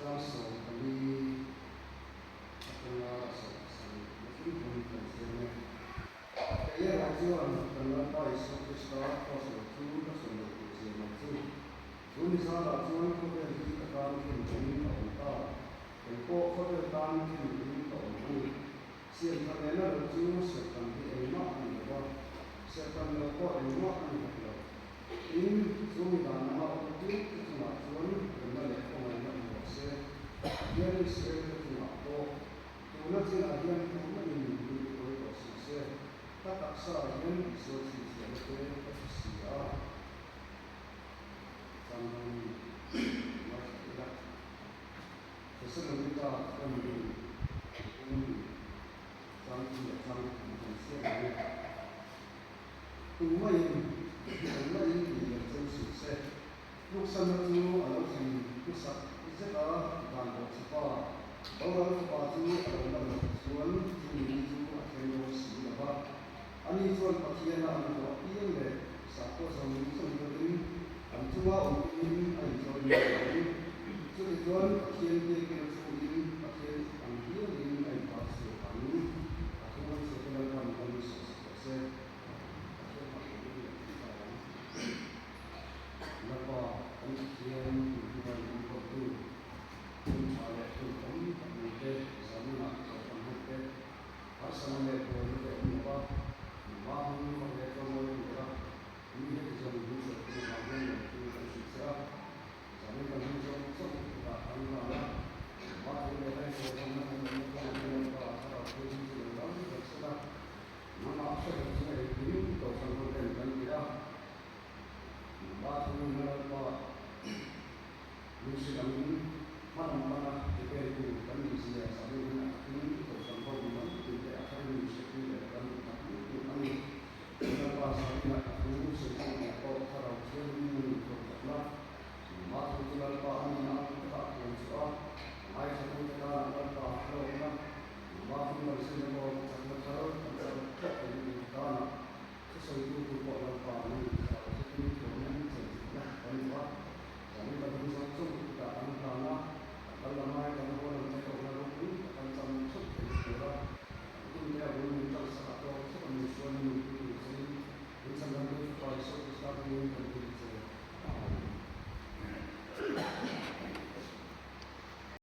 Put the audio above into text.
Chang 14 atanga 17 na thleng hian kan siam e. Kei erawh chuan kan Lalpa Isua Krista kraws lo chu ka sawi loh tur zia mai chu. Chu ni zarah chuan khawvel hi ka tan khenbehin a awm ta. Kei pawh khawvel tan khenbehin ka awm a ni. Siamtha nena lo chu serhtan hi engmah a ni lo va, serhtan lo pawh engmah a ni hek lo. Tin, chu mi dan anga awm tir te chungah chuan remna leh khawngaihna awm rawh se. Pathian Israel te chungah pawh tuna chinah hian tumah in min tuai tawh suh se, ka taksa ah hian Isua chhinchhiahna te ka hre si a. Chang ngaithla ila. Thessalonika chuan min um chang chu leh chang an kan chhiat ang e. Tumah-in engmah-in tih leh cheu suh se. Tluksanna chu a lo thlen hmasak zet a, dan bawh chhe pa. Boral fapa chu a lo lan loh chuan chumi ni chu a thleng dawn si lo va. Ani chuan Pathiana an vuah piang leh sakhaw zawng zawng deuhin an chunga awm tumin a inchawi mai ang. Chutichuan Pathian biakina chhungin Pathian ang hialin a intar chhuak ang. A thu an chhiate Lalpan kan sawi sak rawh se. Pathian hmang turin leh tih ta ang. Lalpa kan Pathian.